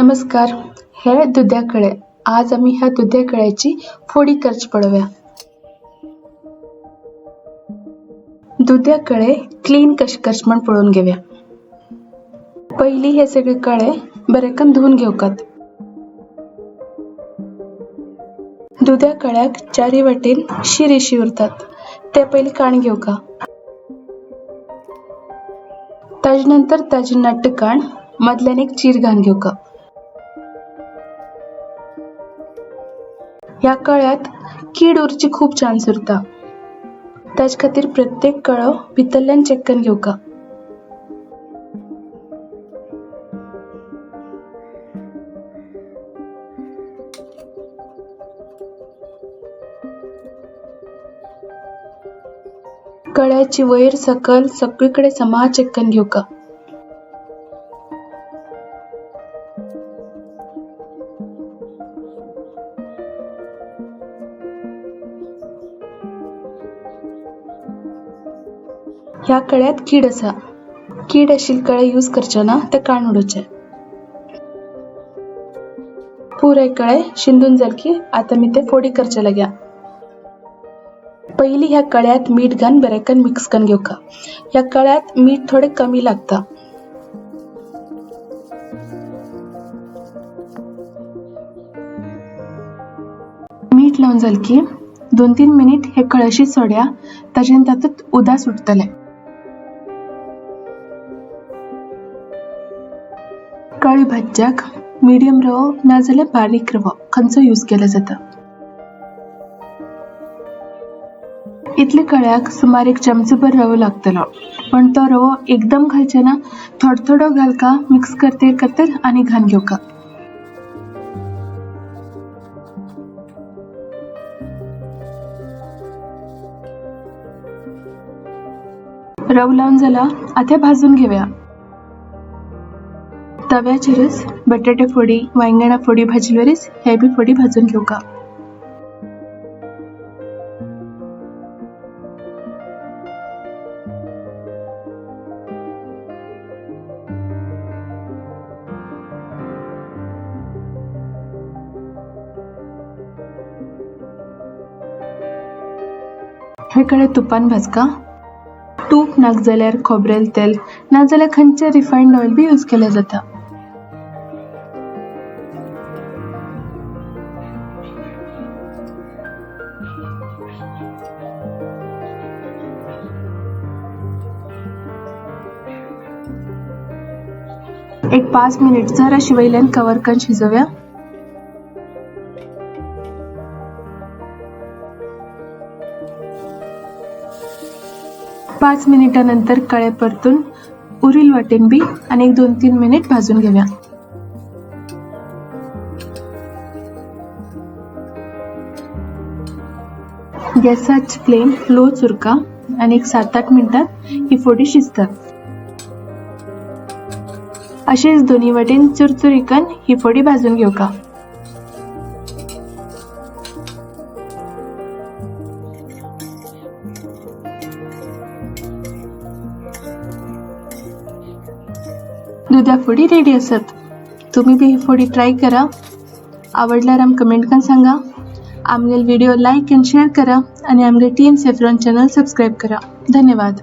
नमस्कार, हे दुध्या कळे. आज आमी ह्या दुध्या कळ्याची फोडी करची पळोवया. दुध्या कळे क्लीन कशें करचें म्हण पळोवन घेवया. पयलीं हे सगळे कळे बरेकन धुवन घेवकात. दुध्या कळ्याक चारी वाटेन शिरेशी उरतात ते पयलीं काण घेवका. ताजे नंतर ताजी नट्ट काण मदल्यान एक चीर घालून घेवका. ह्या कळ्यात कीड उरची खूब चान्स उरता, ताजे खातीर प्रत्येक कळो भितरल्यान चॅक करून घेवका. कळ्याची वयर सकल सगळीकडे समा चेक करून घेवका. ह्या कळ्यात कीड आसा, कीड आशिल्ले कळे यूज करचे ना, ते काण उडोवचे. पुराय कळे शिंदून जाल की आतां मी ते फोडी करचे लाग्या. पयलीं ह्या कळ्यात मीठ घालून बरेकन मिक्स करून घेवका. ह्या कळ्यात मीठ थोडें कमी लागता. मीठ लावन जाल की 2-3 मिनीट हे कळशी सोड्या, ताजेन तातूंत उदक सुटतलें. कळी भाजच्याक मिडियम रवो नाजाल्यार बारीक रवो खंयचो यूज केल्यार जाता. इतले कळ्याक सुमार 1 चमचोभर रवो लागतलो, पण तो रवो एकदम घालचे ना, थोडो थोडो घालका, मिक्स करते करते आनी घालून घेवका. रव लावन जाला, आतां भाजून घेवया. तव्याचेरच बटाटे फोडी, वांयगणा फोडी भाजिल्लेवरीच हे बी फोडी भाजून घेवका. हे कळे तुपान भाजका. तूप नाक जाल्यार खोबरेल तेल नाजाल्यार खंयचे रिफायंड ऑयल बी यूज केल्यार जाता. एक 5 मिनिट जराशी वयल्यान कवर करून शिजोवया. पांच मिनिटां नंतर कळे परतून उरील वाटेन बी आनी एक 2-3 मिनिट भाजून घेवया. गॅसाची फ्लेम लो उरका आनी एक 7-8 मिनटात ही फोडी शिजतात. अशेच दोन्ही वाटेन चुरचुरीकन ही फोडी भाजून घेवका. दुध्या फोडी रेडी आसात. तुम्ही बी ही फोडी ट्राय करा. आवडल्यार आमकां कमेंट करून सांगा. आमगेले व्हिडिओ लायक आनी शेअर करा आनी आमगे टीम सेफ्रॉन चॅनल सबस्क्रायब करा. धन्यवाद.